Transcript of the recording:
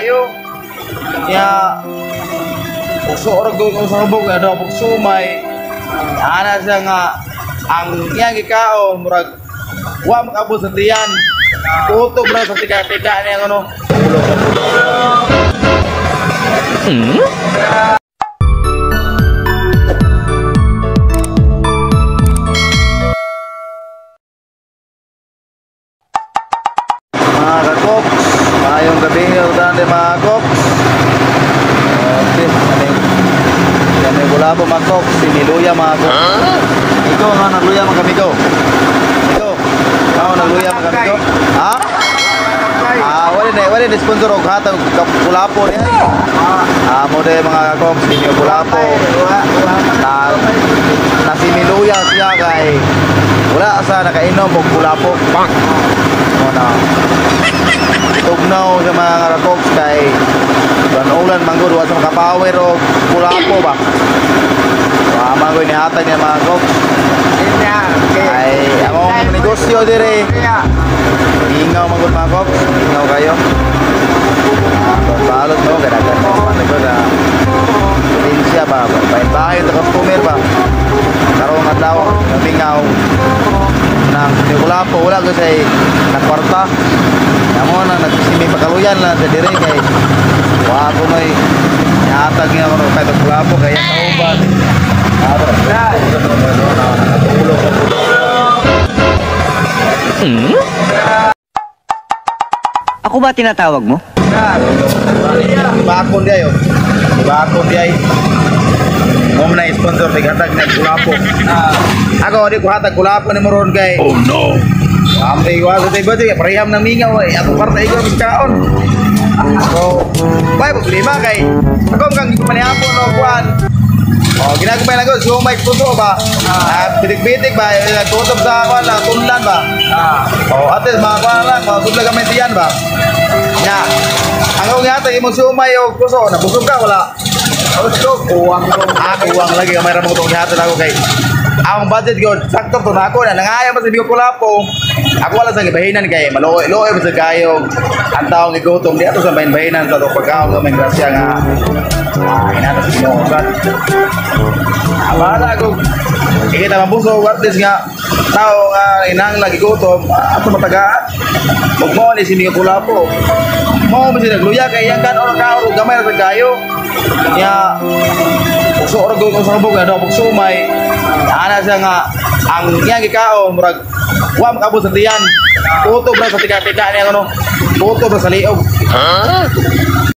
kayo. Nya uso ra gud sa hubog ano pag sumay. Ana siya nga ang iyang gikaon murag wa makaabot sa tiyan. Kutob ra sa tika-tika niya ano. Mga kakoks, maayong gabi dante mga koks. Okay, kami kulabo mga koks, siniluya mga koks. Ikaw nga nagluya mga kamigo. Ikaw, nga nagluya mga kamigo. Ha? Ah, wala na sponsor og hatag kulapo niya. Ah, mo de mga kakoks, sini kulapo. Na nasimiluya siya kay wala sa nakainom og kulapo. Bang. Mo na. Tugnaw sa mga kakoks kay ulan manggod wa sa makapower og kulapo ba. Wa man ko nihatag niya mga koks. Ay, among negosyo dire. Ingaw manggod mga koks, ingaw kayo. Balot mo kadagan mo ko sa probinsya ba, bahin-bahin sa customer ba. Karong adlaw mingaw nang kulapo wala ko say nakwarta. Amo na nagsimi pakaluyan lang sa dire kay wa ko may nihatag niya ko kay kulapo kay kauban. Ako ba tinatawag mo? Bakon di ayo. Bakon di ay. Mo na sponsor tighatag na kulapo. Ako di ko hatag kulapo ni mo ron kay. Oh no. Amte wa sa tiba di pareham na mingaw ay ako parta ikaw kaon. So, way problema kay ako kang gipanihapon og kuan. Oh, ginagmay lang ko sumay puso ba. Ah, bitik-bitik ba, gutom sa kuan lang, tunlan ba. Oh, ate mga kuan lang, mga sudla gamay tiyan ba. Nya. Ang akong yata imong sumay og puso, nabusog ka wala. Kuwang ko. Ah, kuwang lagi gamay ra mo tong gihatag ako kay ang budget ko sakto to na ako na nangaya pa sa bigo kulapo. Ako wala sa gibahinan kay maluoy-luoy ba sa kayo. Ang taong gigutom di ato sa bahin-bahinan sa pagkaon gamay grasya nga. Hinata sa Ginoo sa. Abala ko. Ikita mabuso at least nga tao nga inang lagi gutom ato matagaan. Ug mo ni si Mika Kulapo. Mo man sila nagluya kay yang kan orang kaon gamay ra sa kayo. Nya uso ra gud sa hubog ano pag sumay. Ana siya nga ang iyang gikaon murag wa makaabot sa tiyan. Kutob ra sa tika-tika niya ano. Kutob ra sa liog.